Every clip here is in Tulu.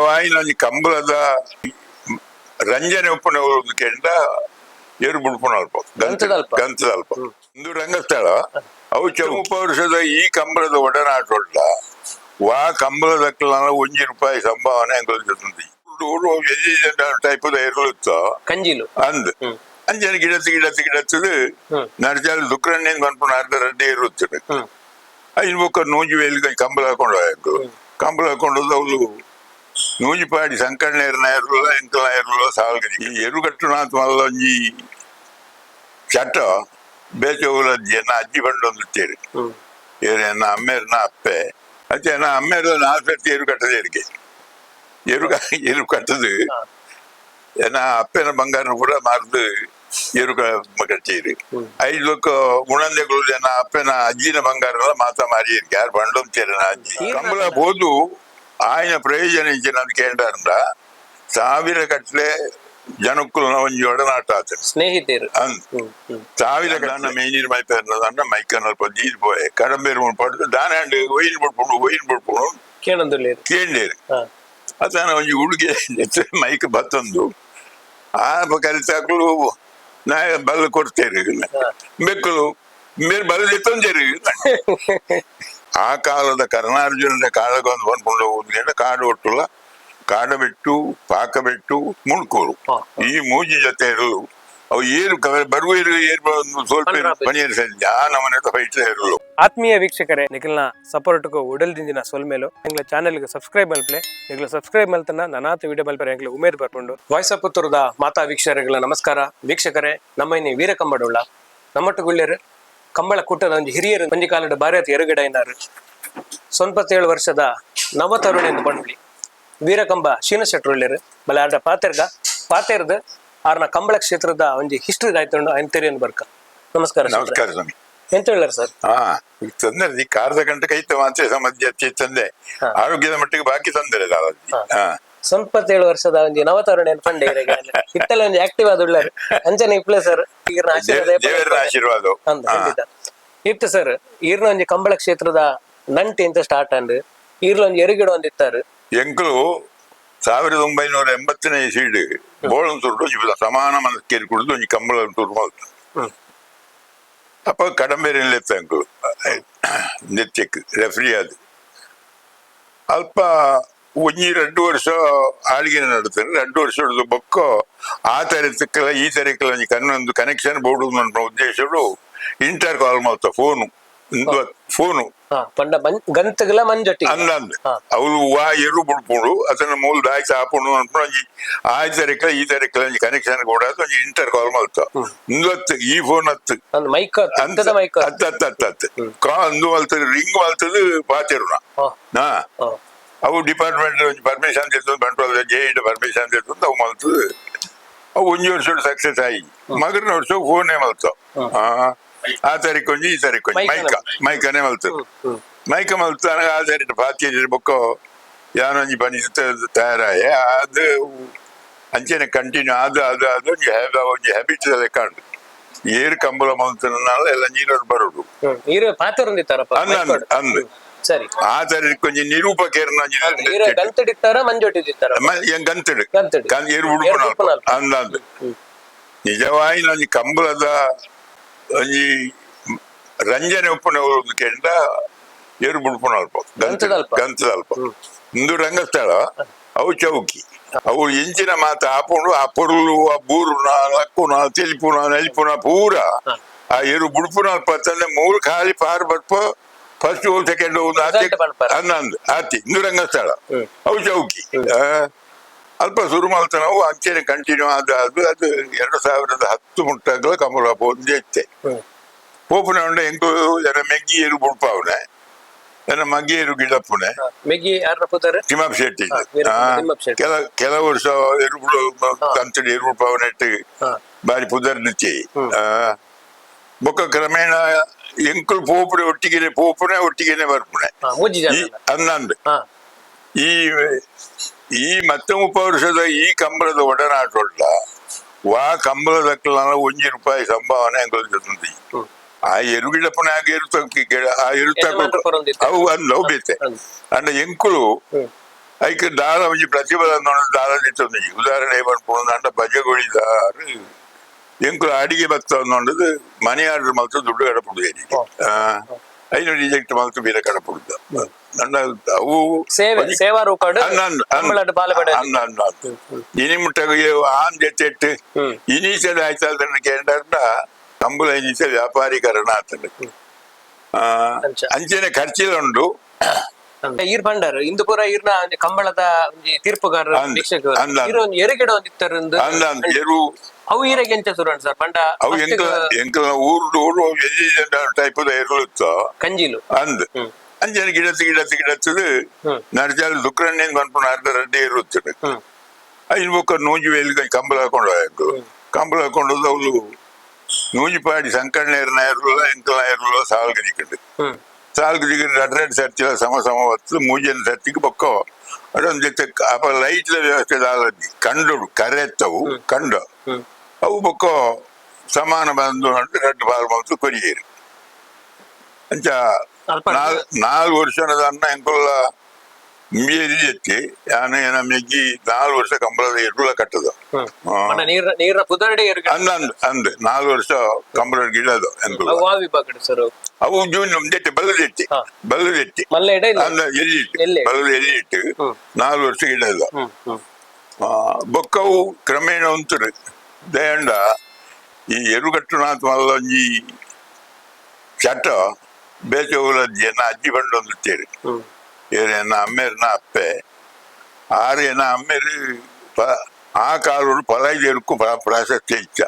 ಆಯಿನ ಒಂಜಿ ಕಂಬಳದ ರಂಜನೆ ಉಪ್ಪುನ ಕೆಂಡ ಏರು ಬುಡ್ಪುನ ಅಲ್ಪ. ಗಂತದಲ್ಪ. ಗಂತದಲ್ಪ ಒಂದು ರಂಗಸ್ಥಳ. ಅವು 40 ವರ್ಷದ ಈ ಕಂಬಳದ ಒಡನಾಟೊಡ್ಲ ವಾ ಕಂಬಳದಕ್ಕಲ 1 ರೂಪಾಯಿ ಸಂಭಾವನೆ ಅಂಕಲ್ ಟೈಪ್ ಎರುತ್ತ. ಕಂಜಿಲು. ಅಂದ್. ಅಂಚನೆ ಗಿಡತ್ತು ಗಿಡತ್ತು ಗಿಡತ್ತದು. ನಡಚಾಲ ದುಕ್ರಣ್ಣೇನು ಪನ್ಪುನ ಅರ್ಧ ರಡ್ಡೆ ಇರುತ್ತದೆ. ಐನ್ ಬೊಕ್ಕ ನೂಜಿ ವೇಲಿಗೆ ಕಂಬಳ ಹಾಕೊಂಡು ಹೋಯ್ತು. ಕಂಬಳ ಹಾಕೊಂಡು ಅವಳು ನೂಜಿಪಾಡಿ ಸಂಕಣ್ಣೇರ್ನ ಎರುಲ ಎಂಕಲ ಎರುಲ ಸಾಲ್ಗರಿ ಈ ಎರುಗಟ್ಟುನಾಥ್ ಮಲ್ಲ ಒಂಜಿ ಚಟ ಬೇಚೆ ಅಜ್ಜಿ ಎನ್ನ ಅಜ್ಜಿ ಬಂಡೊಂದು ಏರು ಎನ್ನ ಅಮ್ಮೇರ್ನ ಅಪ್ಪೆ ಅಚ್ಚ ಎನ್ನ ಅಮ್ಮೇರ್ದ ನಾಲ್ಕು ಸರ್ತಿ ಎರು ಕಟ್ಟದೆ ಎರಿಗೆ ಎರು ಎರು ಕಟ್ಟದು. ಎನ್ನ ಅಪ್ಪೆನ ಬಂಗಾರ ಕೂಡ ಮಾರ್ದು ಎರು ಕಟ್ಟೀರಿ. ಐದು ಉಣಂದೆಗಳು ಎನ್ನ ಅಪ್ಪೆನ ಅಜ್ಜಿನ ಬಂಗಾರ ಎಲ್ಲ ಮಾತಾ ಮಾರಿ ಯಾರು ಬಂಡೊಂತೀರ ಅಜ್ಜಿ. ಕಂಬಳ ಹೋದು ಆಯ್ನ ಪ್ರಯೋಜನ ಇಜ್ಜಿ ಅಂತ ಕೇಂದ್ರ ಸಾವಿರ ಕಟ್ಲೆ ಜನಕ್ಕುಲ್ನ ಒಂಜಿ ಒಡನಾಟ ಆತ. ಸ್ನೇಹಿತರು. ಅಂದ್. ಹ್ಮ್ ಹ್ಮ್ ಸಾವಿರ ದಾನ ಮೇನೀರ್ ಮೈಪೇರ್ನ ಮೈಕನಲ್ಪ ದೀದ್ ಪೋಯೆ ಕಡಂಬೇರು ಪಡ್ದು ದಾನ ಅಂಡ್ ಒಯಿನ್ ಬಡ್ಪುಂಡು ಒಯಿನ್ ಬಡ್ಪುಂಡು. ಕೇಳೊಂದುಲ್ಲೇರು. ಕೇಂಡೇರು. ಅತನ ಒಂಜಿ ಉಡುಗೆ ಮೈಕ್ ಬತ್ತೊಂದು ಆ ಕಲಿತಾಕ್ಲು ನಾ ಬಲ್ಲ ಕೊಡ್ತೇರು. ಬೆಕ್ಕಲು ಮೇರ್ ಬಲ್ಲ ಎತ್ತೊಂಜೇರು. ಆ ಕಾಲದ ಕರ್ಣಾರ್ಜುನದ ಕಾಳಗೊಂದು ಬಂದ್ಕೊಂಡು ಹೋಗುದು ಕಾಡು ಒಟ್ಟುಲ ಕಾಡಬೆಟ್ಟು ಪಾಕಬೆಟ್ಟು ಮುಣ್ಕೂರು. ಈ ಮೂಜಿ ಜೊತೆ ಇರಲು ಅವು ಏರು ಬರುವ ಏರು ಏರು ಸ್ವಲ್ಪ ಪಂಡ್ರಾಪೆ. ಪನಿಯರ್ ಸಂಜೆ ಆ ನಮನೆ ಫೈಟ್ ಇರಲು. ಆತ್ಮೀಯ ವೀಕ್ಷಕರೇ, ನಿಖಲ್ನ ಸಪೋರ್ಟ್ಗೂ ಉಡಲ್ದಿಂದಿನ ಸೊಲ್ಮೇಲು. ಎಂಗ್ಲ ಚಾನೆಲ್ಗೆ ಸಬ್ಸ್ಕ್ರೈಬ್ ಮಲ್ಪ್ಲೆ. ನಿಗ್ಲ ಸಬ್ಸ್ಕ್ರೈಬ್ ಮಲ್ತನ ನನಾತ ವಿಡಿಯೋ ಮಲ್ಪರೆ ಎಂಗ್ಲ ಉಮೇದ್ ಬರ್ಪುಂಡು. ವಾಯ್ಸ್ ಆಫ್ ಪುತ್ತೂರುದ ಮಾತಾ ವೀಕ್ಷಕರುಗಳ ನಮಸ್ಕಾರ. ವೀಕ್ಷಕರೇ, ನಮ್ಮ ಇನ್ನಿ ವೀರಕಂಬಡುಳ್ಳ ನಮ್ಮಟ್ಟು ಗುಳ್ಳೆರು ಕಂಬಳ ಕೂಟದ ಒಂಜಿ ಹಿರಿಯರು, ಒಂಜಿ ಕಾಲದ ಭಾರತ ಎರುಗಡ ಇನ್ನಾರು, 97 ವರ್ಷದ ನವತರುಣ ಎಂದು ಪಂಡ್ಲಿ ವೀರಕಂಬ ಶೀನ ಶೆಟ್ರುಳ್ಳೇರು ಬಲೆ ಆರ್ಡ ಪಾತೆರ್ಗ ಪಾತೆರ್ದ ಆರ್ನ ಕಂಬಳ ಕ್ಷೇತ್ರದ ಒಂಜಿ ಹಿಸ್ಟ್ರಿ ದಾಯ್ತುಂಡು ಐನ್ ತೆರಿಯನ್ ಬರ್ಕ. ನಮಸ್ಕಾರ ಶೆಟ್ರೆ. ನಮಸ್ಕಾರ ಸ್ವಾಮಿ. ಎಂತ ಹೇಳಾರ ಸರ್? ಹಾ, ತೊಂದರೆ ಈ ಕಾರ್ದ ಗಂಟೆ ಕೈತ ಮಾತ್ರ ಸಮಸ್ಯೆ ತಂದೆ. ಆರೋಗ್ಯದ ಮಟ್ಟಿಗೆ ಬಾಕಿ ತೊಂದರೆ ಇಲ್ಲ. ಹಾ. 97 ವರ್ಷದ ಒಂಜಿ ನವತರುಣ ಪಂಡೆ ಇತ್ತಲ ಒಂಜಿ ಆಕ್ಟಿವ್ ಆದುಳ್ಳಾರ ಅಂಚನೆ ಇಪ್ಲೆ ಸರ್ ಈರ್ನ ಆಶೀರ್ವಾದ. ದೇವರ ಆಶೀರ್ವಾದ. ಅಂದ್ ಖಂಡಿತ ಇತ್ತು ಸರ್. ಈರ್ನ ಒಂಜಿ ಕಂಬಳ ಕ್ಷೇತ್ರದ ನಂಟಿ ಅಂತ ಸ್ಟಾರ್ಟ್ ಅಂಡ್ ಈರ್ಲ ಒಂಜಿ ಎರುಗಿಡ ಒಂದ್ ಇತ್ತಾರು. ಎಂಕಲು 1980ನೇ ಸೀಡ್ ಬೋಳನ್ ತುರ್ಡು ಒಂಜಿ ಸಮಾನ ಮನಸ್ಕೇರಿ ಕುಡಿದು ಒಂಜಿ ಕಂಬಳ ತುರು ಮಲ್ತ. ಅಪ್ಪ ಕಡಂಬೇರಿನಲ್ಲಿ ಎಂಕಲು ನಿತ್ಯಕ್ಕೆ ರೆಫ್ರಿ ಅದು ಅಲ್ಪ ಒಂಜಿ 2 ವರ್ಷ ಆಳ್ಗೆ ನಡುತ್ತಾರೆ. 2 ವರ್ಷ ಹಿಡಿದು ಬೊಕ್ಕ ಆ ತರಕ್ಕಲ್ಲ ಈ ತರಕ್ಕಲ್ಲ ಒಂಜಿ ಕನ್ನೊಂದು ಕನೆಕ್ಷನ್ ಬೋರ್ಡು ಅನ್ನೋ ಉದ್ದೇಶಡು ಇಂಟರ್ ಕಾಲ್ ಮಲ್ತ ಫೋನು ಫೋನು. ಹಾ, ಪಂಡ ಗಂತಗಲ ಮಂಜೊಟ್ಟಿ. ಅಂದಂದ್. ಅವಳು ವಾ ಎರು ಬುಡ್ಪುಂಡು ಅದನ್ನ ಮೂಲ ದಾಯಿ ಸಾಪುಂಡು ಅನ್ಪುಂಡು. ಒಂಜಿ ಆ ತರಕ್ಕಲ್ಲ ಈ ತರಕ್ಕಲ್ಲ ಒಂಜಿ ಕನೆಕ್ಷನ್ ಕೂಡ ಒಂಜಿ ಇಂಟರ್ ಕಾಲ್ ಮಲ್ತ ಇಂದು ಈ ಫೋನ್ ಹತ್ತು. ಅಂದ್ ಮೈಕ್ ಅಂತದ ಮೈಕ್. ಹತ್ತು ಹತ್ತು ಹತ್ತು ಹತ್ತು ಕಾ ಅಂದು ಮಲ್ತದು ರಿಂಗ್ ಮಲ್ತದು ಪಾತಿರುಣ. ಹಾ. ಅವು ಡಿಪಾರ್ಟ್ಮೆಂಟ್ ಒಂಜಿ ಪರ್ಮಿಷನ್ ತಿರ್ತದೆ, ಬಂಟ್ವಾಳ J end permission ತಿರ್ತದೆ. ಅವು ಮಲ್ತದು ಅವು ಒಂಜಿ ವರ್ಷ ಸಕ್ಸಸ್ ಆಯಿ ಮಗನ ವರ್ಷ ಫೋನೇ ಮಲ್ತ. ಆ ತಾರೀಕು ಒಂಜಿ ಈ ತಾರೀಕು ಒಂಜಿ ಮೈಕ ಮೈಕನೇ ಮಲ್ತದು. ಮೈಕ ಮಲ್ತ ಆ ತಾರೀಕು ಪಾತಿ ಬೊಕ್ಕ ಯಾನೊಂಜಿ ಪನಿ ತಯಾರಾಯ ಅದು ಅಂಚನೆ ಕಂಟಿನ್ಯೂ ಅದು ಅದು ಅದು ಒಂಜಿ ಒಂಜಿ ಹ್ಯಾಬಿಟ್ ಲೆಕ್ಕ ಉಂಟು. ಏರು ಕಂಬಳ ಮಲ್ತನಾಲ ಎಲ್ಲ ನೀರೋಡು ಬರೋಡು. ಈರು ಪಾತಿರುಂದಿತ್ತಾರಪ್ಪ. ಅಂದ್ ಅಂದ್ ಅಂದ್. ಸರಿ. ಆ ತಾರೀಕು ಒಂಜಿ ನಿರೂಪಕೇರ್ನ ಒಂಜಿ ಈರು ಗಂತಡಿತ್ತಾರ ಮಂಜೊಟ್ಟಿತ್ತಾರ? ಗಂತಡು. ಗಂತಡು. ಏರು ಏರು ಉಡುಪುನ. ಬುಡ್ಪುನ. ಅಂದ್ ಅಂದ್. ನಿಜವಾಗಿ ಒಂಜಿ ಕಂಬಳದ ಒಂಜಿ ರಂಜನೆ ಉಪ್ಪುನ ಕೆಂಡ ಏರು ಬುಡ್ಪುನ ಅಲ್ಪ. ಗಂತದಲ್ಪ. ಗಂತದಲ್ಪ ಇಂದು ರಂಗಸ್ಥಳ ಅವು ಚೌಕಿ ಅವು ಇಂಚಿನ ಮಾತ ಆಪುಂಡು ಆ ಪೊರುಲು ಆ ಬೂರುನ ಲಕ್ಕುನ ತೆಲಿಪುನ ನಲಿಪುನ ಪೂರ. ಆ ಏರು ಬುಡ್ಪುನ ಅಲ್ಪ ತಂದೆ ಮೂರು ಖಾಲಿ ಪಾರ್ ಬರ್ಪ first second. Result ಪನ್ಪರ. ಅಂದ್ ಆತಿ ಇಂದು ರಂಗಸ್ಥಳ. ಅವು ಚೌಕಿ. ಅಲ್ಪ ಶುರು ಮಲ್ತ ನಾವು ಅಂಚೆನೆ ಕಂಟಿನ್ಯೂ ಆದ ಅದು ಅದು 2010 ಮುಟ್ಟಾಗಲ ಕಮಲ ಒಂದೇ ಇತ್ತೆ. ಪೋಪುನ ಉಂಡೆ ಎಂಕು ಎನ್ನ ಮೆಗ್ಗಿ ಏರು ಬುಡ್ಪಾವನೆ ಎನ್ನ ಮಗ್ಗಿ ಏರು ಗಿಡಪ್ಪುನೆ. ಮೆಗ್ಗಿ ಯಾರನ್ನ ಪುತಾರೆ? ತಿಮ್ಮಪ್ಪ ಶೆಟ್ಟಿ. ವೀರಪ್ಪ ತಿಮ್ಮಪ್ಪ ಶೆಟ್ಟಿ. ಕೆಲ ಕೆಲವು ವರ್ಷ ಎರು ಕಂತಡಿ ಎರು ಬುಡ್ಪಾವನೆ ಇಟ್ಟು ಬಾರಿ ಪುದರ್ ನಿಚ್ಚಿ. ಬೊಕ್ಕ ಕ್ರಮೇಣ ಎಂಕುಲು ಪೋಪುಡೆ ಒಟ್ಟಿಗೆ ಪೋಪುನೆ ಒಟ್ಟಿಗೆನೆ ಬರ್ಪುನೆ. ಮೂಜಿ ಈ ಜನ. ಅಂದಂದು. ಈ ಈ ಮತ್ತೆ 30 ವರ್ಷದ ಈ ಕಂಬಳದ ಒಡನಾಟೊಡ್ಲ ವಾ ಕಂಬಳದಕ್ಕಲ 1 ರೂಪಾಯಿ ಸಂಭಾವನೆ ಅಂಕಲ್. ಆ ಎರುಗಿಡಪ್ಪನ ಆಗ ಎರು ಆ ಎರುತ ಯಜಮಾನ್ರು ಕೊರೊಂದಿತ್ತೆರ್. ಅವು ಅಂದ್ ಅವು ಬೇತೆ. ಅಂಡ ಎಂಕುಲು. ಐಕ್ ದಾಲ ಒಂಜಿ ಪ್ರತಿಫಲ ದಾಲ ದಿತ್ತೊಂದು. ಉದಾಹರಣೆ ಪನ್ಪುಂಡ ಬಜಗೊಳಿದಾರು ಎಂಕುಲು ಅಡಿಗೆ ಬತ್ತ ಅನ್ನೋದು ಮನಿ ಆರ್ಡರ್ ಮಲ್ತು ದುಡ್ಡು ಕಡಪುಡು. ಐನು ರಿಜೆಕ್ಟ್ ಮಲ್ತು ಬೀರ ಕಡಪುಡುದ ನನ್ನ ಅವು. ಸೇವೆ ಸೇವಾ ರೂಪಾಡು ಕಂಬಳಡ್ ಬಾಲೆ ಬಡ. ಅಂದ ಅಂದ ಇನಿ ಮುಟ್ಟ ಆನ್ ಜೆತ್ತೆಟ್ಟು ಇನೀಚದ ಆಯ್ತಾಲ್ದನ್ನ ಕೇಂದ್ರ ಕಂಬಳ ಇನೀಚ ವ್ಯಾಪಾರೀಕರಣ ಆತಂಡ. ಅಂಚ. ಅಂಚನೆ ಖರ್ಚಿಲ ಉಂಡು. ಈರ್ ಪಂಡರ್ ಇಂದು ಪೂರ ಈರ್ನ ಒಂಜಿ ಕಂಬಳದ ಒಂಜಿ ತೀರ್ಪುಗಾರ ಅಂದ್. ವೀಕ್ಷಕರು. ಅಂದ್ ಅಂದ್. ಈರ್ ಒಂಜಿ ಎರುಗಿಡ ಒಂಜಿ ಇತ್ತರಂದು. ಅಂದ ಅಂದ್ ಎರು. ಅವು ಈರೆಗೆ ಎಂಚ ಸುರುಂಡು ಸರ್ ಪಂಡ? ಅವು ಎಂಕಲ ಎಂಕಲ ಊರುಡು ಊರು ಎಲ್ಲಿ ಟೈಪದ ಎರುಲು ಇತ್ತು. ಕಂಜಿಲು. ಅಂದ್ ಅಂಚನೆ ಗಿಡತ್ತು ಗಿಡತ್ತು ಗಿಡತ್ತದು. ನಡಚಾಲ ದುಕ್ರಣ್ಣೇನು ಪನ್ಪುನ ಅರ್ಧ ರಡ್ಡೆ ಇರುತ್ತದೆ. ಐನ್ ಬೊಕ್ಕ ನೂಜಿ ವೇಲಿಗೆ ಕಂಬಳ ಹಾಕೊಂಡು ಹೋಯ್ತು. ಕಂಬಳ ಹಾಕೊಂಡು ಅವಳು ನೂಜಿಪಾಡಿ ಸಂಕಣ್ಣೇರ್ನ ಎರುಲ ಎಂಕಲ ಎರುಲ ಸಾಲ್ಗೆ ದಿಕ್ಕಂಡು. ಸಾಲ್ಗೆ ದಿಕ್ಕ ರಡ್ ರಡ್ ಸರ್ತಿಲ ಸಮ ಸಮ ಹೊತ್ತು ಮೂಜನ ಸರ್ತಿಗೆ ಬೊಕ್ಕ ಅದೊಂದು ಜೊತೆ ಅಪ ಲೈಟ್ಲ ವ್ಯವಸ್ಥೆ ದಾಲದ್ದಿ ಕಂಡುಡು ಕರೆತ್ತವು ಕಂಡ. ಅವು ಬೊಕ್ಕ ಸಮಾನ ಬಂದು ರಡ್ಡು ಪಾಲ್ ಮತ್ತು ಕೊರಿಯೇರು ಅಂಚ. ಅಲ್ಪ. ನಾಲ್ ವರ್ಷದ ಅನ್ನ ಎಂಕುಲ್ಲ ಮಿಯರಿ ಎತ್ತಿ ಯಾನ ಏನ ಮೆಗ್ಗಿ 4 ವರ್ಷ ಕಂಬಳದ ಎರುಳ ಕಟ್ಟದ. ಪಂಡ ನೀರ್ ನೀರ್ನ ಪುದರ್ಡೆ ಎರುಗಿಡ. ಅಂದ ಅಂದ್ ಅಂದ್ 4 ವರ್ಷ ಕಂಬಳ ಗಿಡದು ಎಂಕುಲ್ಲ. ಅವು ಆ ವಿಭಾಗಡ್ ಸರ್ ಅವು? ಅವು ಜೂನ್ ಜೆಟ್ಟಿ ಬಲ್ಲದೆಟ್ಟಿ. ಬಲ್ಲದೆಟ್ಟಿ. ಮಲ್ಲ ಎಡೆ ಇಲ್ಲ. ಅಂದ ಎಲ್ಲಿ ಇಟ್ಟು ಎಲ್ಲಿ? ಬಲ್ಲದ ಎಲ್ಲಿ ಇಟ್ಟು 4 ವರ್ಷ ಗಿಡದ. ಹ್ಮ್ ಹ್ಮ್ ಬೊಕ್ಕವು ಕ್ರಮೇಣ ಉಂತರು ದಯಂಡ ಈ ಎರುಗಟ್ಟುನಾಥ್ ಮಲ್ಲೊಂಜಿ ಚಟ ಬೇತೆ ಎನ್ನ ಅಜ್ಜಿ ಬಂಡೊಂದು ಏರು ಎನ್ನ ಅಮ್ಮೇರ್ನ ಅಪ್ಪೆ ಆರು ಎನ್ನ ಅಮ್ಮೇರು ಆ ಕಾಲೋಡು ಪಲಾಯಿ ಎರುಕು ಪ್ರಾಶಸ್ತ್ಯ ಇಚ್ಚ.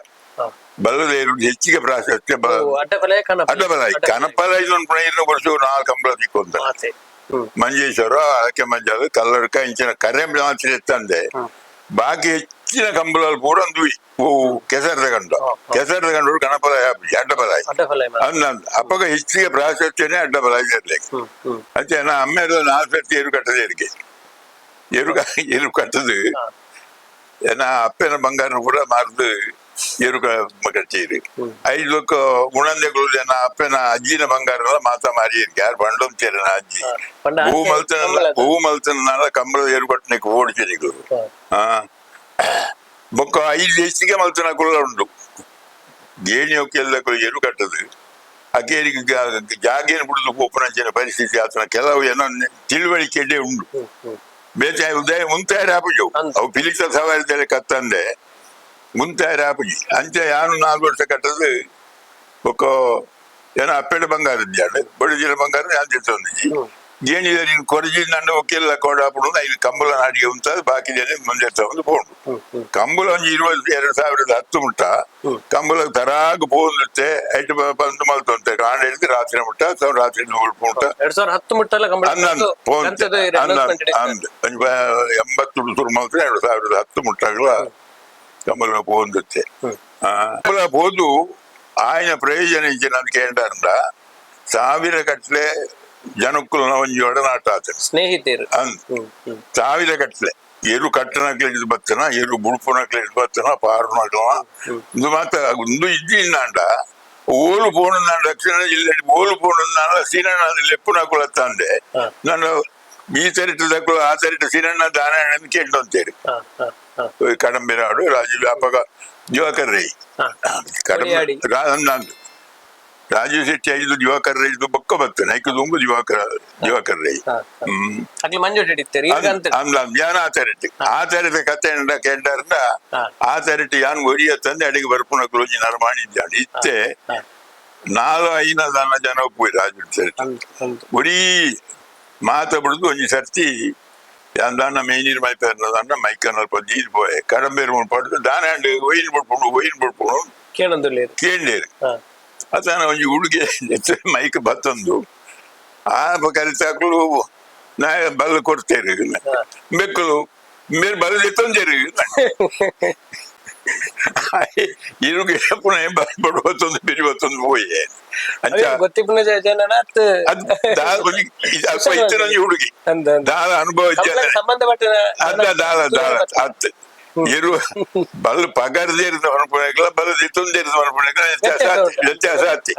ಬಲ್ಲದ ಎರು ಹೆಚ್ಚಿಗೆ ಪ್ರಾಶಸ್ತ್ಯ. ಅವು ಅಡ್ಡಪಲೆ ಕನಪ. ಅಡ್ಡ ಬಲಾಯಿ ಕನಪಲಾಯಿ ಒಂದು ವರ್ಷ ನಾಲ್ಕು ಕಂಬಳ ತಿಕ್ಕೊಂತ. ಮಾತೆ ಮಂಜೇಶ್ವರ ಅಳಕೆ ಮಂಜಾಲು ಕಲ್ಲಡ್ಕ ಇಂಚಿನ ಕರೆ ಮಾತ್ರ ಎತ್ತಂದೆ. ಬಾಕಿ ಹೆಚ್ಚಿನ ಕಂಬಳಲ್ಲಿ ಪೂರ ಅಂದುವಿ ಓ ಕೆಸರು ತಗೊಂಡು. ಕೆಸರು ತಗೊಂಡು ಗಣಪಲಾಯ ಅಡ್ಡಬಲಾಯಿ. ಅಡ್ಡಪಲೆ. ಅಂದ ಅಂದ ಅಪ್ಪಗ ಹೆಚ್ಚಿಗೆ ಪ್ರಾಶಸ್ತ್ಯನೇ ಅಡ್ಡಬಲಾಯಿ ಇರ್ಲಿಕ್ಕೆ. ಹ್ಮ್ ಹ್ಮ್ ಅಂಚೆ ನಾ ಅಮ್ಮೇರ ನಾಲ್ಕು ಸರ್ತಿ ಎರು ಕಟ್ಟದೆ ಎರಿಗೆ ಎರು ಎರು ಕಟ್ಟದು. ನಾ ಅಪ್ಪನ ಬಂಗಾರ ಕೂಡ ಮಾರ್ದು ಎರು ಕಟ್ಟಿರಿ. ಐದು ಲಕ್ಕ ಉಣಂದೆಗಳು ನಾ ಅಪ್ಪನ ಅಜ್ಜಿನ ಬಂಗಾರ ಎಲ್ಲ ಮಾತಾ ಮಾರಿ ಯಾರು ಬಂಡೊಂತೀರ ನಾ ಅಜ್ಜಿ. ಪಂಡ ಹೂ ಆಚೆ ಮಲ್ತನ ಕಂಬಳದ. ಹೂ ಮಲ್ತನ ಕಂಬಳದ ಎರು ಕಟ್ಟನೆಗೆ ಓಡಿಸಿರಿಗಳು. ಬೊಕ್ಕ ಐದು ಹೆಚ್ಚಿಗೆ ಮಲ್ತನ ಕುಲ್ಲ ಉಂಡು ಗೇಣಿ ಒಕ್ಕೆಲ್ಲ ಎರು ಕಟ್ಟದು ಅಕೇರಿಗೆ ಜಾಗೇನು ಬಿಡುದು ಪೋಪನಂಚಿನ ಪರಿಸ್ಥಿತಿ ಆತನ ಕೆಲವು ಏನೋ ತಿಳುವಳಿಕೆ ಉಂಡು. ಹ್ಮ್ ಹ್ಮ್ ಬೇತೆ ಉದಯ ಮುಂತಾಯ ಆಪುಜು. ಅಂದ್. ಅವು ಪಿಲಿಕ್ತ ಸವಾರಿ ಕತ್ತಂದೆ ಮುಂತಾಯ ಆಪುಜಿ ಅಂಚೆ ಯಾನು 4 ವರ್ಷ ಕಟ್ಟದು ಬೊಕ್ಕ ಏನೋ ಅಪ್ಪೆಡ ಬಂಗಾರ ಇದ್ದಾಳೆ ಬಡಿಜಿನ ಬಂಗಾರ ಯಾನ್ ತಿತ್ತೊಂದಿಜಿ. ಗೇಣಿ ನೀನು ಕೊರಜಿ ನನ್ನ ಒಕ್ಕೆಲ್ಲ ಕೊಡಾಪುಡು ಐದು ಕಂಬಳ ನಾಡಿಗೆ ಉಂಟು ಬಾಕಿ ಜನ ಮುಂದೆ ತಗೊಂಡು ಪೋಂಡು. ಹ್ಮ್ ಹ್ಮ್ ಕಂಬಳ ಒಂಜಿ 22, 2010 ಮುಟ್ಟ. ಕಂಬಳ ತರಾಗ ಪೋಂದುತ್ತೆ ಐಟು ಬಂದು ಮಲ್ತೊಂತೆ ಕಾಂಡ ಹಿಡಿದು ರಾತ್ರಿ ಮುಟ್ಟ ಅಥವಾ ರಾತ್ರಿ ಮುಟ್ಟ. 2010 ಮುಟ್ಟಲ್ಲ ಕಂಬಳ. ಅಂದ ಅಂದ್ ಪೋಂತೆ. ಕಂತದ ಅಂದ announcement ಇತ್ತು. ಅಂದ್ ಒಂಜಿ 80 ಸುರು ಮಲ್ತ್ರೆ 2010 ಮುಟ್ಟಾಗಲ ಕಂಬಳ ಪೋಂದುತ್ತೆ. ಕಂಬಳ ಪೋದು ಆಯ್ನ ಪ್ರಯೋಜನ ಇಂಚಿನ ಕೇಂದ್ರ ಸಾವಿರ ಕಟ್ಲೆ ಜನಕ್ಕುಲ್ನ ಒಂಜಿ ಒಡನಾಟ ಆತ. ಸ್ನೇಹಿತರು. ಅಂದ್ ಹ್ಮ್ ಹ್ಮ್ ಸಾವಿರ ಕಟ್ಲೆ ಎರು ಕಟ್ಟನಕ್ಲೆ ಬತ್ತನ ಎರು ಬುಡ್ಪುನಕ್ಲೆ ಬತ್ತನ ಪಾರುನಕ್ಲ ಇದು ಮಾತ ಒಂದು ಇದ್ದಿನ್ನಾಂಡ ಓಲು ಪೋಣುಂದಾಂಡ ದಕ್ಷಿಣ ಜಿಲ್ಲೆ ಓಲು ಪೋಣುಂದಾಂಡ ಸೀನಣ್ಣ ಲೆಪ್ಪುನಕುಲತ್ತಂದೆ. ನನ್ನ ಈ ತರಿಟ ದಕ್ಕುಲ ಆ ತರಿಟ ಸೀನಣ್ಣ ದಾನ ಕೇಂಡಂತೇರಿ. ಹಾ ಹಾ ಹಾ ಕಡಂಬಿನಾಡು ರಾಜೀವ್ ವ್ಯಾಪಕ ದಿವಾಕರ್ ರೈ. ಕೊಡಿಯಾಡಿ. ಕಡಂಬ ರಾಜೀವ್ ಶೆಟ್ಟಿ ಐದು ದಿವಾಕರ್ ರೈ ಇದು ಬೊಕ್ಕ ಬತ್ತನೆ ಐಕು ದುಂಬು ದಿವಾಕರ್ ದಿವಾಕರ್ ರೈ. ಹಾ ಹಾ. ಅಗ್ಲಿ ಮಂಜು ಹಿಡಿತಾರೆ ಈಗ ಅಂತ. ಅಂದ ಯಾನ್ ಆ ತರಟಿ ಆ ತರಟ ಕತೆ ಕೇಂಡರ್ನ. ಆ ತರಟಿ ಯಾನ್ ಒರಿಯ ತಂದೆ ಅಡಿಗೆ ಬರ್ಪುನ ಕ್ಲೋಜಿ ನರಮಾಣಿದ್ದಾನೆ ಇತ್ತೆ. ನಾಲು ಐನ ದನ ಜನ ಒಪ್ಪುವೆ ರಾಜು ತರಟಿ. ಅಂದ್ ಅಂದ್. ಒರಿ ಮಾತ ಬಿಡುದು ಒಂಜಿ ಸರ್ತಿ ಯಾನ್ ದಾನ ಮೇನೀರ್ ಮೈಪೇರ್ನ ದಾನ ಮೈಕನ್ ಅಲ್ಪ ದೀದ್ ಪೋಯೆ ಕಡಂಬೇರು ಪಡ್ದು ದಾನ ಅಂಡ್ ಒಯಿನ್ ಬಡ್ಪುಂಡು ಒಯಿನ್ ಬಡ್ಪುಂಡು. ಕೇಳೊಂದುಲ್ಲೇರು. ಕೇಂಡೇರು. ಅತನ ಒಂಜಿ ಉಡುಗೆ ಮೈಕ್ ಬತ್ತೊಂದು ಆ ಕರಿತಾಕ್ಲು ನಾ ಬಲ್ಲ ಕೊಡ್ತೇರು ಬೆಕ್ಕಲು ಮೇರ್ ಬಲ್ಲ ಎತ್ತೊಂಜೇರು ಇರುಗೆ ಪುನಃ ಬಡ ಹೊತ್ತೊಂದು ಬಿರಿ ಹೊತ್ತೊಂದು ಪೋಯೆ ಅಂಚ. ಗೊತ್ತಿಪ್ಪುನ ಜನನ ಅತ್. ಅದು ದಾಲ ಒಂಜಿ ಅಲ್ಪ ಇತ್ತಿನೊಂಜಿ ಹುಡುಗಿ. ಅಂದ್ ಅಂದ್. ದಾಲ ಅನುಭವ ಕಂಬಳಕ್ಕೆ ಸಂಬಂಧಪಟ್ಟಿನ ಅದ ದಾಲ ದಾಲ ಅತ್ ಎರು ಬಲ್ಲ ಪಗರ್ದೇರ್ದ ಮನ್ಪುನಕ್ಲ ಬಲ್ಲ ದಿತ್ತೊಂದೇರ್ದ ಮನ್ಪುನಕ್ಲ ವ್ಯತ್ಯಾಸ ಆತಿ ವ್ಯತ್ಯಾಸ ಆತಿ.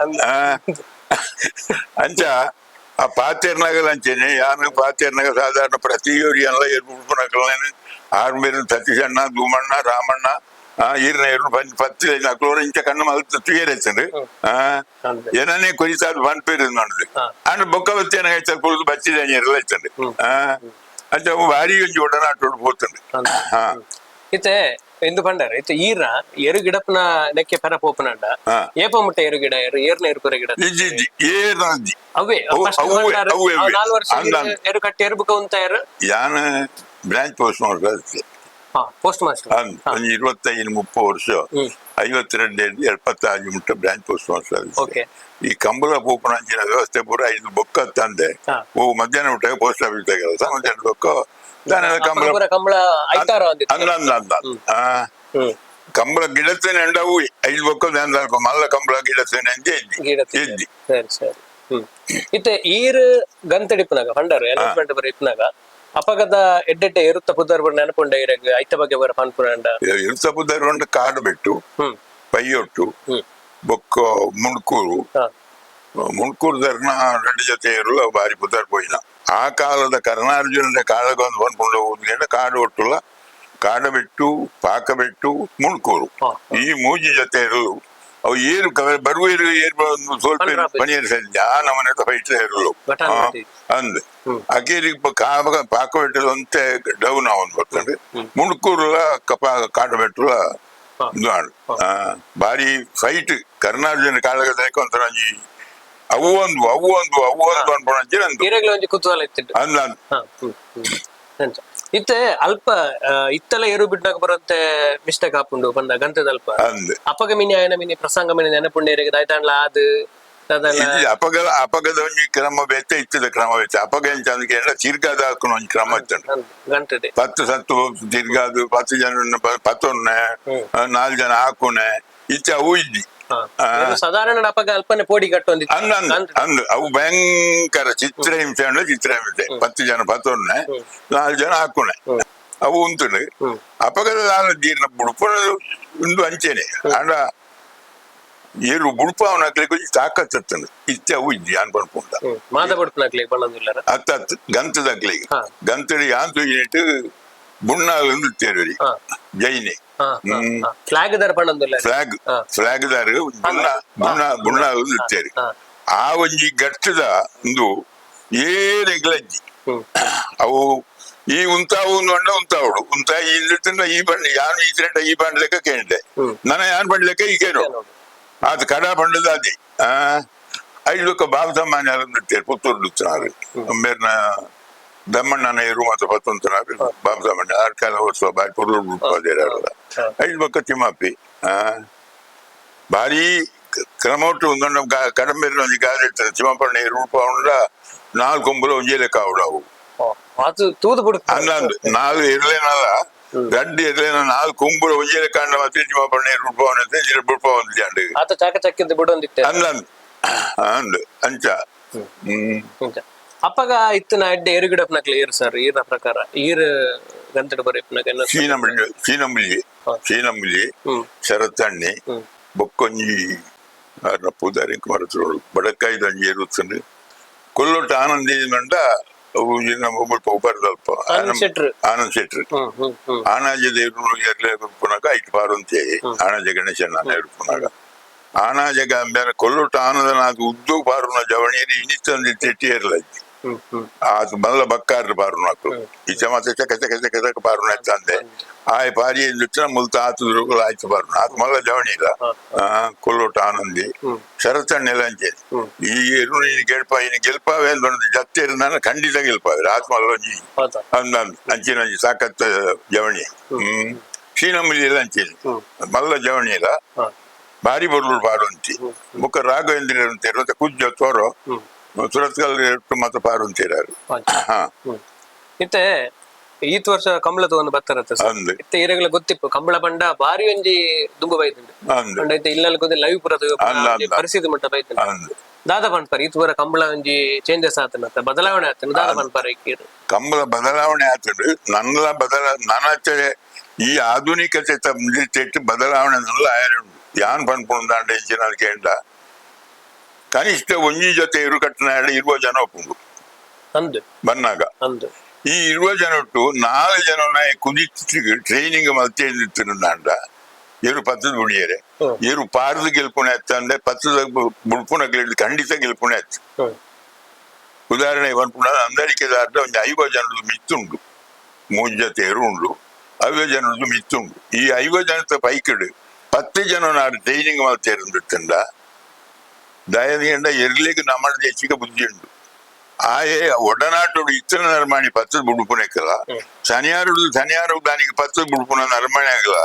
ಅಂಚ. ಆ ಪಾತೆರ್ನಾಗಲ ಅಂಚೆನೆ ಯಾನು ಪಾತೆರ್ನಾಗ ಸಾಧಾರಣ ಪ್ರತಿಯೊರಿಯನ್ಲ ಎರುಪುನಕಲ್ನ ಆರು ಮೇರು ಸತೀಶಣ್ಣ, ದೂಮಣ್ಣ, ರಾಮಣ್ಣ, ಈರ್ನ ಎರು ಪಂಚ್ ಪತ್ತಿ ಅಕ್ಲೋರ ಇಂಚ ಕಣ್ಣು ಮಲ್ತ್ ತುಯರೆತ್ತಂಡು. ಏನನೇ ಕೊರಿಸಾದ್ ಪನ್ಪೇರು ನೋಡುದು. ಅಂಡ್ ಬೊಕ್ಕ ಬತ್ತೇನ ಐತ ಕುಳಿತು ಬಚ್ಚಿದ ಎರ್ಲ ಇತ್ತಂಡು. ಅಂಚ ಅವು ಭಾರಿ ಒಂಜಿ ಒಡನಾಟೋಡು ಪೋತುಂಡು. ಇತ್ತೆ ಎಂದು ಪಂಡಾರ ಇತ್ತೆ ಈರ ಎರು ಗಿಡಪ್ಪನ ನೆಕ್ಕೆ ಪೆರ ಪೋಪನಂಡ. ಏಪ ಮುಟ್ಟ ಎರು ಗಿಡ ಎರು ಏರ್ನ ಎರು ಪುರ ಗಿಡ? ಇಜ್ಜಿ ಇಜ್ಜಿ, ಏರ್ನ ಅವೇ ಅವು- ಫಸ್ಟ್ ಅವ್ವೇ, ಪಂಡಾರ ಅವ್ವೇ, ಅವ್ವೇ. 4 ವರ್ಷ ಅಂದ ಅಂದ. ಎರು ಕಟ್ಟಿ ಎರು ಬುಕ್ಕ ಉಂತ ಎರು. ಯಾನ್ ಬ್ರಾಂಚ್ ಪೋಸ್ಟ್ ಮಾಡ್ತಾರೆ. Post master. ಅಂದ್ ಒಂಜಿ 25-30 ವರ್ಷ. 52 75 ಮುಟ್ಟ branch post master. ಈ ಕಂಬಳ ಪೋಪುನಂಚಿನ ವ್ಯವಸ್ಥೆ ಪೂರ ಐದು ಬೊಕ್ಕ ತಂದೆ. ಓ ಮಧ್ಯಾಹ್ನ ಊಟ ಪೋಸ್ಟ್ ಆಫೀಸ್ ಕೆಲಸ, ಮಧ್ಯಾಹ್ನ ಬೊಕ್ಕ ದಾನೆಲ್ಲ ಕಂಬಳ. ಪೂರ ಕಂಬಳ ಐತಾರ ಒಂದಿತ್ತು. ಅಂದ ಅಂದ ಅಂದ. ಕಂಬಳ ಗಿಡತ್ತೇನೆ ಅಂಡವು ಐದು ಬೊಕ್ಕ ದಾನ ಮಲ್ಲ ಕಂಬಳ ಗಿಡತ್ತೇನೆ ಅಂತ ಇದ್ದಿ. ಗಿಡ. ಇದ್ದಿ. ಸರಿ ಸರಿ. ಇತ್ತೆ ಈರ್ ಗಂತಡಿಪ್ಪುನಾಗ ಪಂಡರು ಅನೌನ್ಸ್ಮೆಂಟ್ ಬರ ಇಪ್ಪುನಾಗ ಅಪಗದ ಎಡ್ಡೆಡ್ಡೆ ಎರುತ್ತ ಪುದರ್ ಬರ ನೆನಪುಂಡ ಇರಗ್ ಐತ ಬಗ್ಗೆ ಬರ ಪನ್ಪುರಂಡ? ಇರುತ್ತಪುದರ್ ಉಂಡು ಕಾಡು ಬೆಟ್ಟು, ಪೈಯೊಟ್ಟು, ಬೊಕ್ಕ ಮುಣ್ಕೂರು. ಮುಣ್ಕೂರು ಧರ್ನ రెండు ಜೊತೆ ಇರಲು ಬಾರಿ ಪುದರ್ ಪೋಯಿನ. ಆ ಕಾಲದ ಕರ್ಣಾರ್ಜುನನ ಕಾಳಗೊಂದು ಬಂದ್ಕೊಂಡು ಹೋಗುದು. ಕಾಡು ಒಟ್ಟುಲ ಕಾಡಬೆಟ್ಟು, ಪಾಕಬೆಟ್ಟು, ಮುಣ್ಕೂರು. ಈ ಮೂಜಿ ಜೊತೆ ಇರಲು ಅವು ಏರು ಬರುವ ಏರು ಏರು ಬಂದು ಸ್ವಲ್ಪ ಪಂಡ್ರಾಪೆ. ಪನಿಯರ್ ಸಜ್ಜ ಆ ನಮನೆ ಫೈಟ್ ಇರಲು. ಬಟಾನ್ ಮಾಡಿ. ಅಂದ್ ಅಕೇರಿ ಪಾಕಬೆಟ್ಟದ ಒಂತೆ ಡೌನ್ ಅವನ್ ಬರ್ತದೆ. ಮುಣ್ಕೂರುಲ ಕಪ ಕಾಡಬೆಟ್ಟುಲ ಇದು ಆಂಡ್. ಬಾರಿ ಫೈಟ್ ಕರ್ನಾರ್ಜುನ ಕಾಳಗದ ಒಂಥರ ಒಂಜಿ ಅವು ಒಂದು ಅವು ಒಂದು ಅವು ಒಂದು ಅನ್ಪುಣಂಚಿನ ಅಂದು. ಈರೆಗ್ಲ ಒಂಜಿ ಕುತೂಹಲ ಇತ್ತಿಟ್ಟು. ಅಂದ ಅಂದ್. ಹಾ ಹ್ಮ್ ಹ್ಮ್ ಅಂಚ ಇತ್ತೆ ಅಲ್ಪ ಇತ್ತಲ ಏರು ಬಿಡ್ನಾಗ ಬರಂತೆ ಮಿಸ್ಟೇಕ್ ಆಪುಂಡು ಪಂಡ ಗಂತದ ಅಲ್ಪ. ಅಂದ್. ಅಪಗ ಮಿನಿ ಆಯನ ಮಿನಿ ಪ್ರಸಂಗ ಮಿನಿ ನೆನಪುಂಡು ಇರೆಗ್ ದಾಯ್ತಾಂಡ್ಲ ಆದ್ ದಾದಾಂಡ್ಲ? ಇದು ಅಪಗದ ಒಂಜಿ ಕ್ರಮ ಬೇತೆ ಇತ್ತದ ಕ್ರಮ ಬೇತೆ. ಅಪಗ ಎಂಚ ಅಂದ್ ತಿರ್ಗಾದ ಹಾಕುನ ಒಂಜಿ ಕ್ರಮ ಇತ್ತಂಡು. ಅಂದ್ ಗಂಟದೆ. ಪತ್ತು ಸತ್ತು ತಿರ್ಗಾದು 10 ಜನ ಪತ್ತೊನ್ನೆ, 4 ಜನ ಹಾಕುನೆ ಇತ್ತೆ ಅವು ಇದ್ದಿ. ಏನು ಸಾಧಾರಣ ಅಪಗ ಅಲ್ಪನೆ ಪೋಡಿ ಕಟ್ಟೊಂದಿತ್ತು. ಅಂದ ಅಂದ್ ಅಂದ್. ಅವು ಭಯಂಕರ ಚಿತ್ರಹಿಂಸೆ ಅಂದ್ರೆ ಚಿತ್ರಹಿಂಸೆ. 10 ಜನ ಪತ್ತೊನ್ನೆ, 4 ಜನ ಹಾಕುನೆ ಅವು ಉಂಟು. ಅಪಗದ ದಾನ ಜೀರ್ಣ ಬುಡ್ಪುನ ಉಂದು ಅಂಚೆನೆ. ಅಂಡ ಏರು ಬುಡ್ಪ ಅವನ ಕೊಂಚ ತಾಕತ್ತತ್ತಂದು ಇತ್ತೆ ಅವು ಇದ್ದಿ ಅನ್ ಪನ್ಪುಂಡ. ಮಾದ ಬಡ್ಪುನಾಕ್ಲೆ ಬಣ್ಣದಿಲ್ಲರ? ಅತ್ತ ಅತ್ತ, ಗಂತದಕ್ಲಿಗೆ. ಗಂತಡಿ ಯಾಂತು ಯೂನಿಟ್ ಬುಣ್ಣಾಲ್ ತೇರುರಿ. ಜೈನೆ. ಫ್ಲಾಗ್ ದರ ಬಣ್ಣದಿಲ್ಲ. ಫ್ಲಾಗ್. ಫ್ಲಾಗ್ ದಾರು ಬುಣ್ಣ ಬುಣ್ಣ ಬುಣ್ಣಾಲ್ ತೇರು. ಆ ಒಂಜಿ ಗಟ್ಟದ ಒಂದು ಏರೆಗ್ಲಜ್ಜಿ. ಅವು ಈ ಉಂತಾವು ಅಂಡ ಉಂತಾವಡು ಉಂತ ಈ ಇಂದಿತ್ತಿಂದ ಈ ಬಂಡ ಯಾನು ಈ ತ್ರೆಟ ಈ ಬಂಡ ಲೆಕ್ಕ ಕೇಂಡೆ. ನನ್ನ ಯಾನ್ ಬಂಡ ಲೆಕ್ಕ ಈ ಕೇನು ಅದು ಕಡ ಬಂಡದ ಅದೇ. ಐದು ಬಾಬು ಸಾಮಾನ್ಯ ಇರ್ತೀರಿ ಪುತ್ತೂರು ಡುತ್ತಿನಾರು ಮೇರ್ನ ದಮ್ಮಣ್ಣನ ಇರು ಮತ್ತು ಪತ್ತೊಂತನಾರು ಬಾಬು ಸಾಮಾನ್ಯ ಆರ್ ಕಾಲ ವರ್ಷ ಬಾರಿ ಪುತ್ತೂರು ಬಿಡ್ಪಾದೇರಲ್ಲ. ಐದು ಬೊಕ್ಕ ತಿಮ್ಮಪ್ಪಿ. ಭಾರಿ ಕ್ರಮೊಟ್ಟು ಒಂದೊಂದು ಕಡಂಬೇರಿನ ಒಂಜಿ ಗಾದೆ ಇರ್ತದೆ. ತಿಮ್ಮಪ್ಪಣ್ಣ ರೂಪ ಉಂಡ ನಾಲ್ಕು ಕೊಂಬುಲ ಒಂಜೇ ಲೆಕ್ಕ ಆವಡು ಅವು. ಅದು ತೂದು ಬಿಡು. ಅಂದ ಅಂದ್ ನಾಲ್ ಇರ್ಲೇನಲ್ಲ ಗಡ್ಡಿ ಇರ್ಲೇನ ನಾಲ್ಕು ಕೊಂಬುಲ ಒಂಜೇ ಲೆಕ್ಕ ಅಂಡ ಮತ್ತೆ ತಿಮ್ಮಪ್ಪಣ್ಣ ರೂಪ ರೂಪ ಒಂದು. ಆತ ಚಾಕ ಚಕ್ಕಿದ್ದು ಬಿಡೊಂದಿತ್ತೆ. ಅಂದ ಅಂದ್ ಅಂದ್ ಅಂಚ. ನಿಜ. ಅಪ್ಪಗ ಇತ್ತಿನ ಎಡ್ಡೆ ಎರುಗಿಡಪ್ಪನಕ್ಲೆ ಏರು ಸರ್ ಈರ್ನ ಪ್ರಕಾರ ಈರ್ ಗಂತಡ ಬರೀಪನಾಗ? ಸೀನಂಬುಲಿ ಸೀನಂಬುಲಿ. ಸೀನಂಬುಲಿ. ಶರತ್ತಣ್ಣಿ. ಬೊಕ್ಕೊಂಜಿ ಆರ್ನ ಪೂಜಾರಿ ಮರತುಗಳು ಬಡಕಾಯ್ದು ಒಂಜಿ ಇರುತ್ತಂಡು ಕೊಲ್ಲೊಟ್ಟು ಆನಂದ್ ಮಂಡ ಅವು ನಮ್ಮ ಮುಲ್ಪ ಉಬರ್ದಲ್ಪ. ಆನಂದ್ ಶೆಟ್ರು. ಆನಂದ್ ಶೆಟ್ರು. ಹ್ಮ್ ಹ್ಮ್ ಹ್ಮ್ ಆನಾಜೆ ದೇವರು ಎರ್ಲೆ ಪುನಗ ಐಟ್ ಪಾರುಂತೆ ಆನಾಜೆ ಗಣೇಶನ ಪುನಗ ಆನಾಜೆ ಬೇರೆ ಕೊಲ್ಲೊಟ್ಟು ಆನಂದನಾಥ ಉದ್ದು ಪಾರುನ ಜವಣಿಯರು ಇನಿತ್ತೊಂದು ತೆಟ್ಟಿ ಇರ್ಲಜ್ಜಿ. ಹ್ಮ್ ಹ್ಮ್ ಆತ ಮಲ್ಲ ಬಕ್ಕಾರ್ರು ಪಾರುನ ಇಚ ಮಾತ್ರ ಚಕ ಚಕ ಚಕ ಚಕ ಪಾರುನ ತಂದೆ ಆಯ್ ಪಾರಿ ಎಂದಿತ್ತಿನ ಮುಲ್ತ ಆತು ದುರುಗುಲ ಆಯ್ತು ಪಾರುನ ಆತ ಮಲ್ಲ ಜವಣಿ ಇಲ್ಲ. ಕೊಲ್ಲೊಟ್ಟು ಆನಂದಿ ಶರತ್ತಣ್ಣೆಲ್ಲ ಅಂಚೇರಿ. ಈ ಎರು ನೀನು ಗೆಲ್ಪ ಇನ್ನು ಗೆಲ್ಪಾವೆ ಅಂತ ಜತ್ತೆ ನಾನು ಖಂಡಿತ ಗೆಲ್ಪಾವೆ ಆತ್ಮಲ್ಲ ಒಂಜಿ. ಹೌದಾ? ಅಂದ ಅಂಚಿನ ಒಂಜಿ ಸಾಕತ್ತ ಜವಣಿ. ಶ್ರೀನಂಬಲಿ ಎಲ್ಲ ಅಂಚೇರಿ. ಮಲ್ಲ ಜವಣಿ ಇಲ್ಲ. ಭಾರಿ ಬೊರ್ಲು ಪಾರುಂತಿ ಬೊಕ್ಕ ರಾಘವೇಂದ್ರ ಅಂತೀರು ಮತ್ತೆ ಕುಜ್ಜ ತೋರೋ ಸುರತ್ಕಲ್ ಮಾತ್ರ ಪಾರುಂತೀರಾರು. ಇತ್ತೆ ಈತ್ ವರ್ಷ ಕಂಬಳ ತಗೊಂಡು ಬರ್ತಾರತ್ತ ಸರ್. ಅಂದ್. ಇತ್ತೆ ಈರೆಗಳ ಗೊತ್ತಿಪ್ಪು ಕಂಬಳ ಬಂಡ ಬಾರಿ ಒಂಜಿ ದುಂಬು ಬೈದುಂಡು. ಅಂದ್. ಪಂಡ ಇತ್ತೆ ಇಲ್ಲಲ್ ಗೊತ್ತೆ ಲೈವ್ ಪೂರ ತೂಯೊಪುನ ಅಂದ್ ಒಂಜಿ ಅಂದ್. ಪರಿಸ್ಥಿತಿ ಮುಟ್ಟ ಬೈದುಂಡು. ಅಂದ್. ದಾದ ಪನ್ಪರ್ ಈತ್ ಪೂರ ಕಂಬಳ ಒಂಜಿ ಚೇಂಜಸ್ ಆತನತ್ತ ಬದಲಾವಣೆ ಆತನ ದಾದ ಪನ್ಪರ್ ಇಕ್ಕೀರ್? ಕಂಬಳ ಬದಲಾವಣೆ ಆತುಂಡು ನನ್ಲ ಬದಲ ನನಚೆ ಈ ಆಧುನಿಕತೆ ತೆಟ್ಟು ಬದಲಾವಣೆ ನಲ್ಲ ಆಯರುಂಡು ಯಾನ್ ಪನ್ಪುಂಡು ದಾಂಡ ಇಂಚಿನ ಕೇಂಡ. ಕನಿಷ್ಠ ಒಂಜಿ ಜೊತೆ ಇರು ಕಟ್ಟನ 20 ಜನ ಒಪ್ಪುಂಡು. ಅಂದು. ಬನ್ನಾಗ. ಅಂದು. ಈ 20 ಜನ ಒಟ್ಟು 4 ಜನ ಕುದಿತ್ ಟ್ರೈನಿಂಗ್ ಮಲ್ತೇಂದಿತ್ತಿನಾಂಡ ಏರು ಪತ್ತದ ಬುಡಿಯರೆ. ಏರು ಪಾರ್ದು ಗೆಲ್ಪುಣೆ ಅತ್ತಂದೆ ಪತ್ತದ ಬುಡ್ಪುನಕ್ಲೆ ಖಂಡಿತ ಗೆಲ್ಪುಣೆ ಅತ್ತು. ಉದಾಹರಣೆ ಪನ್ಪುಣ, ಅಂದರಿಕೆದಾರ್ಡ ಒಂಜಿ 50 ಜನದ ಮಿತ್ತುಂಡು, ಮೂಜಿ ಜೊತೆ ಎರು ಉಂಡು, 50 ಜನದ ಮಿತ್ತುಂಡು. ಈ 50 ಜನದ ಪೈಕಿಡು 10 ಜನ ನಾಡು ಟ್ರೈನಿಂಗ್ ಮಲ್ತೇರಂದಿತ್ತಂಡ, ದಯದಿಂದ ಎರ್ಲಿಗೆ ನಮ್ಮ ದೇಶಕ್ಕೆ ಬುದ್ಧಿ ಉಂಡು. ಆಯೆ ಒಡನಾಟೋಡು ಇತ್ತನ ನರಮಾಣಿ ಪತ್ತದ ಬುಡುಪುನೆಕ್ಕಲ. ಶನಿಯಾರುಡು ಶನಿಯಾರು ದಾನಿಗೆ ಪತ್ತದ ಬುಡುಪುನ ನರಮಾಣಿ ಆಗಲ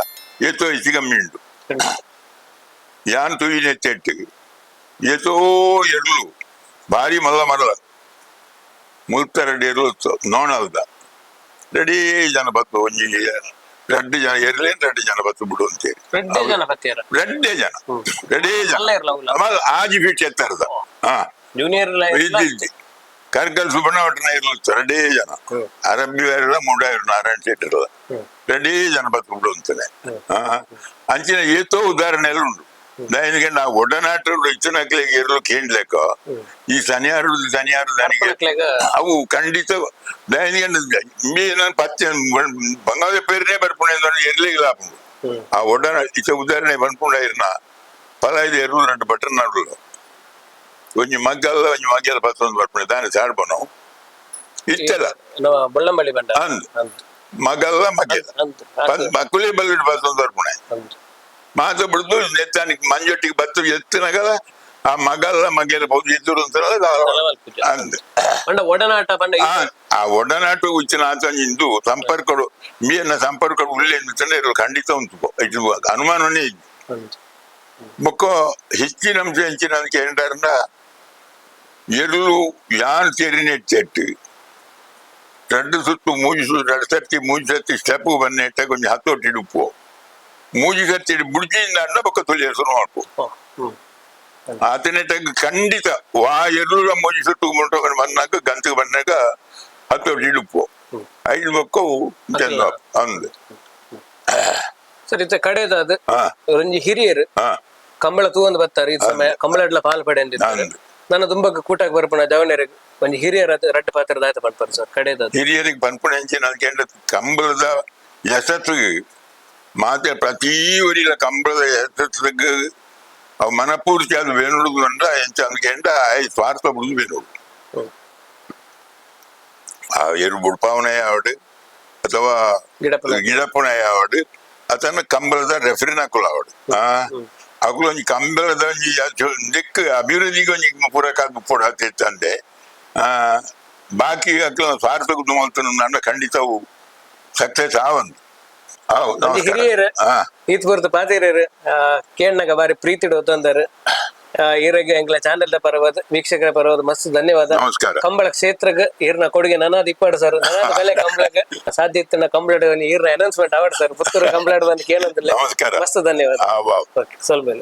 ಏತೋ ಹೆಚ್ಚು ಕಮ್ಮಿ ಉಂಡು. ಯಾನ್ ತುಯಿನೆತ್ತೆಟ್ಟು ಏತೋ ಎರ್ಲು ಭಾರಿ ಮಲ್ಲ ಮಲ್ಲ ಮುಲ್ತ ರೆಡ್ಡಿ ಎರ್ಲು ನೋಣಲ್ದ ರೆಡಿ ಜನ ಬತ್ತು, ಒಂಜಿ ರಡ್ಡು ಜನ ಎರ್ಲೇನ್ ರಡ್ಡು ಜನ ಬತ್ತು ಬಿಡು ಅಂತೇಳಿ. ರಡ್ಡೆ ಜನ ಪತ್ತಿಯರ? ರಡ್ಡೆ ಜನ, ರೆಡೇ ಜನ. ಅಲ್ಲ ಇರ್ಲ ಅವ್ಲ. ಆಮೇಲೆ ಆಜಿ ಫೀಟ್ ಎತ್ತರದ ಹಾ. ಜೂನಿಯರ್. ಇದ್ದಿದ್ದಿ ಕರ್ಕಲ್ ಸುಬ್ಬಣ್ಣ ಭಟ್ನ ಇರ್ಲು ರೆಡೇ ಜನ. ಅರಬ್ಬಿ ಇರಲ್ಲ, ಮೂಡ ಇರು, ನಾರಾಯಣ ಶೆಟ್ಟಿ ಇರಲ್ಲ, ರೆಡೇ ಜನ ಬತ್ತು ಬಿಡು ಅಂತಾನೆ. ಅಂಚಿನ ಏತೋ ಉದಾಹರಣೆ ಎಲ್ಲ ಉಂಟು. ఎందుకంటే ಆ ಒಡನಾಟರು ಇಚ್ಚನಕ್ಲಿಗೆ ಇರಲು ಕೇಂದ್ಲೆಕ್ಕ ಈ ಶನಿಯಾರು ಶನಿಯಾರು దానికి ಅವು ಖಂಡಿತ. ఎందుకంటే మీ ನಾನು ಪತ್ತೆ ಬಂಗಾಳ పేరునే ಬರ್ಪುಣೆ ಎರ್ಲಿಗೆ ಲಾಭ. ಆ ಒಡನ ಇచ్చ ಉದಾಹರಣೆ ಪನ್ಪುಂಡ ಇರ್ನ 15 ಎರ್ಲು రెండు ಬಟರ್ ನಾಡುಲು ಒಂಜಿ ಮಗ್ಗಲ್ಲ ಒಂಜಿ ಮಗ್ಗಲ ಪತ್ತೊಂದು ಬರ್ಪುಣೆ ದಾನೆ ಸಾಡ್ಬನು ಇತ್ತಲ್ಲ. ಬೊಳ್ಳಂಬಳ್ಳಿ ಬಂಡ. ಅಂದ್ ಮಗಲ್ಲ ಮಗ್ಗಲ ಮಕ್ಕಳೇ ಬಲ್ಲಿಡು ಪತ್ತೊಂದು ಬರ್ಪುಣೆ. ಮಾತ ಬಿಡ್ದು ನೆತ್ತಾನಿಗೆ ಮಂಜೊಟ್ಟಿಗೆ ಬತ್ತು ಎತ್ತಿನಗಲ ಆ ಮಗಲ್ಲ ಮಗ್ಗಲ ಪೌದು ಎದ್ದುರು ಅಂತಾರಲ್ಲ ಅಂದ್. ಪಂಡ ಒಡನಾಟ ಪಂಡ. ಆ ಆ ಒಡನಾಟ ಉಚ್ಚಿನ ಆತ ಇಂದು ಸಂಪರ್ಕಡು ಮೀನ ಸಂಪರ್ಕಡು ಉಳ್ಳೆ ಇರು ಖಂಡಿತ ಉಂಟು, ಇದು ಅನುಮಾನನೇ ಇದ್ದು. ಬೊಕ್ಕ ಹೆಚ್ಚಿನ ಅಂಶ ಹೆಚ್ಚಿನ ಕೇಂದ್ರ ಎರ್ಲು ಯಾನ್ ತೆರಿನೆಚ್ಚೆಟ್ಟು రెండు ಸುತ್ತು ಮೂಜಿ ಸುತ್ತು ಎರಡು ಸರ್ತಿ ಮೂಜಿ ಸರ್ತಿ ಸ್ಟೆಪ್ ಬನ್ನೆಟ್ಟ ಕೊಂಚ ಹತ್ತೊಟ್ಟಿ ಇಡುಪ್ಪು ಮೂಜಿ ಸರ್ತಿ ಬುಡ್ಜಿಯಿಂದ ಅಣ್ಣ ಬೊಕ್ಕ ತುಳಿಯ ಶುರು ಮಾಡ್ಪು. ಆತನೆಟ್ಟ ಖಂಡಿತ ವಾ ಎರ್ಲು ಮೂಜಿ ಸುತ್ತು ಮುಂಟು ಬಂದಾಗ ಗಂತಿಗೆ ಬಂದಾಗ ಹತ್ತೊಟ್ಟಿ ಇಡುಪ್ಪು ಐದು ಬೊಕ್ಕ ಚಂದ ಅಂದ್. ಸರ್, ಇತ್ತ ಕಡೆದ ಅದು ಒಂಜಿ ಹಿರಿಯರು ಕಂಬಳ ತೂವೊಂದು ಬರ್ತಾರೆ ಈ ಸಮಯ ಕಂಬಳ ಪಾಲ್ ಪಡೆ ಅಂದಿದ್ದಾರೆ. ಅಂದ್. ನನ್ನ ತುಂಬಾ ಕೂಟಕ್ಕೆ ಬರ್ಪುಣ ಜವನರಿಗೆ ಒಂಜಿ ಹಿರಿಯರ ರಡ್ಡು ಪಾತ್ರದ ಆಯ್ತು ಪನ್ಪರ್ ಸರ್ ಕಡೆದ. ಹಿರಿಯರಿಗೆ ಪನ್ಪುಣ ಹೆಂಚಿನ ಕೇಂದ್ರ ಕಂಬಳದ ಯಶಸ್ಸಿಗೆ ಮಾತೆ ಪ್ರತಿ ಊರಿನ ಕಂಬಳದ ಯಶಸ್ಸಿಗೆ ಅವು ಮನಪೂರ್ತಿ ಅದು ಬೇನುಡುದು ಅಂಡ ಎಂಚ ಅಂದ್ಕೆಂಡ ಆಯ್ ಸ್ವಾರ್ಥ ಬುಡುದು ಬೇನುಡು. ಆ ಎರು ಬುಡ್ಪಾವನೆ ಆವಡು ಅಥವಾ ಗಿಡಪುನ. ಗಿಡಪುಣೆ ಆವಡು ಅತನ ಕಂಬಳದ ರೆಫರಿನ ಅಕುಲು ಆವಡು ಅಕುಲು ಒಂಜಿ ಕಂಬಳದ ಒಂಜಿ ದಿಕ್ಕು ಅಭಿವೃದ್ಧಿಗೆ ಒಂಜಿ ಪೂರಕ ಪೂರ ಹತ್ತಿತ್ತಂದೆ ಬಾಕಿ ಅಕ್ಲು ಸ್ವಾರ್ಥಕ್ಕೆ ಮಲ್ತನ ಖಂಡಿತ ಅವು ಸಕ್ಸಸ್ ಆವಂದು ಆವು. ಒಂಜಿ ನಮಸ್ಕಾರ. ಹಿರಿಯರು ಈತ್ ಪೂರ್ತ ಪಾತಿರಿಯರು ಕೇಣ್ಣಗ ಬಾರಿ ಪ್ರೀತಿಡು ಒತ್ತೊಂದರು. ಈರೆಗೆ ಎಂಕ್ಲ ಚಾನೆಲ್ ಪರವಾದ ವೀಕ್ಷಕರ ಪರವಾದ ಮಸ್ತ್ ಧನ್ಯವಾದ. ನಮಸ್ಕಾರ. ಕಂಬಳ ಕ್ಷೇತ್ರಕ್ಕೆ ಈರ್ನ ಕೊಡುಗೆ ನನಾದ್ ಇಪ್ಪಾಡು ಸರ್, ನನಾದ್ ಬೆಲೆ ಕಂಬಳಕ್ಕೆ ಸಾಧ್ಯ ಇತ್ತು ಕಂಬಳ ಈರ್ನ ಅನೌನ್ಸ್ಮೆಂಟ್ ಆವಡ್ ಸರ್, ಪುತ್ತೂರು ಕಂಬಳ ಬಂದು ಕೇಳಂತಿಲ್ಲ. ನಮಸ್ಕಾರ. ಮಸ್ತ್ ಧನ್ಯವಾದ. ಆ, ವಾವ್. ಓಕೆ, ಸ್ವಲ್ಪ.